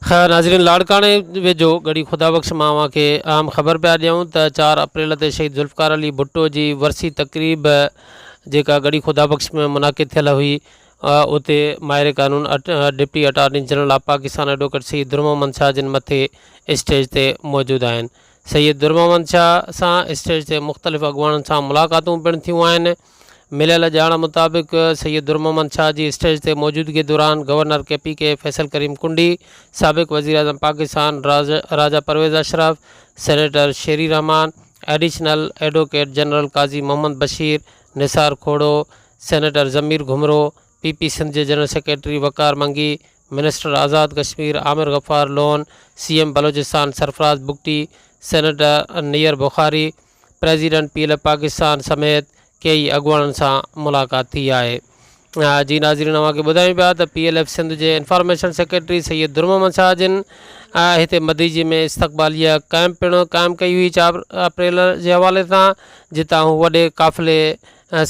خير ناظرين لاڙڪاڻي ويجهو ڳڙهي خدا بخش مان اوهان کي اهم خبر پيا ڏيون ته چار اپريل تي شهيد ذوالفقار علي ڀٽو جي ورسي تقريب جيڪا ڳڙهي خدا بخش ۾ منعقد ٿيل هئي اتي ماهر قانون deputy attorney general of Pakistan advocate Syed Dur Muhammad Shah جن مٿي اسٽيج تي موجود آهن سيد در محمد شاهه سان اسٽيج تي مختلف اڳواڻن سان ملاقاتون پڻ ٿيون آهن مليل ڄاڻ مطابق سيد در محمد شاهه جي اسٽيج تي موجودگي دوران governor K P K Faisal Karim Kundi, سابق وزيراعظم Pakistan Raja Pervaiz Ashraf, senator Sherry Rehman, additional advocate general Qazi Muhammad Bashir, Nisar Khuhro, senator Zameer Ghumro, P P Sindh جي general secretary Waqar Mangi, minister Azad Kashmir Amir Ghaffar Lone, C M Balochistan Sarfraz Bugti, senator Nayyar Bukhari, president P L F Pakistan سميت ڪيئي اڳواڻن سان ملاقات ٿي آهي. جي ناظرين اوهان کي ٻڌايون پيا ته پي ايل ايف سنڌ جي انفارميشن سيڪريٽري سيد در محمد شاهه جن هتي مديجي ۾ استقباليه ڪئمپ پڻ قائم ڪئي هئي چار اپريل جي حوالي سان جتان هو وڏي قافلي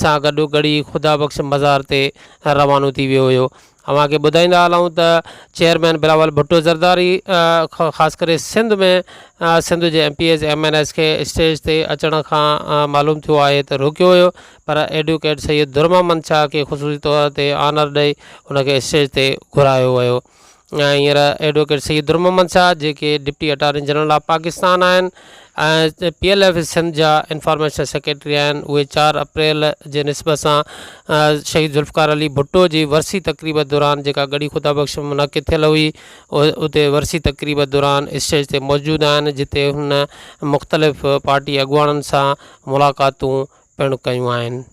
سان گڏ ڳڙهي خدا بخش مزار تي روانو ٿي ويو هيو اوهان کي ٻڌائيندا هلون ته چيئرمين بلاول ڀٽو زرداري خاص ڪري سنڌ ۾ سنڌ جي M P As M N As کي اسٽيج تي اچڻ کان معلوم ٿيو آهي ته روڪيو ويو پر ايڊوڪيٽ سيد در محمد شاهه کي خصوصي طور تي آنر ڏئي ان کي اسٽيج تي گهرايو ويو ۽ هينئر ايڊووڪيٽ سيد در محمد شاهه جيڪي deputy attorney general of Pakistan آهن ۽ پي ايل ايف سنڌ جا انفارميشن سيڪريٽري آهن اهي چار اپريل جي نسبت سان شهيد ذوالفقار علي ڀٽو جي ورسي تقريب دوران جيڪا ڳڙهي خدا بخش ۾ منعقد ٿيل هئي اتي ورسي تقريب دوران اسٽيج تي موجود آهن جتي هن مختلف پارٽي اڳواڻن سان ملاقاتون پڻ ڪيون آهن.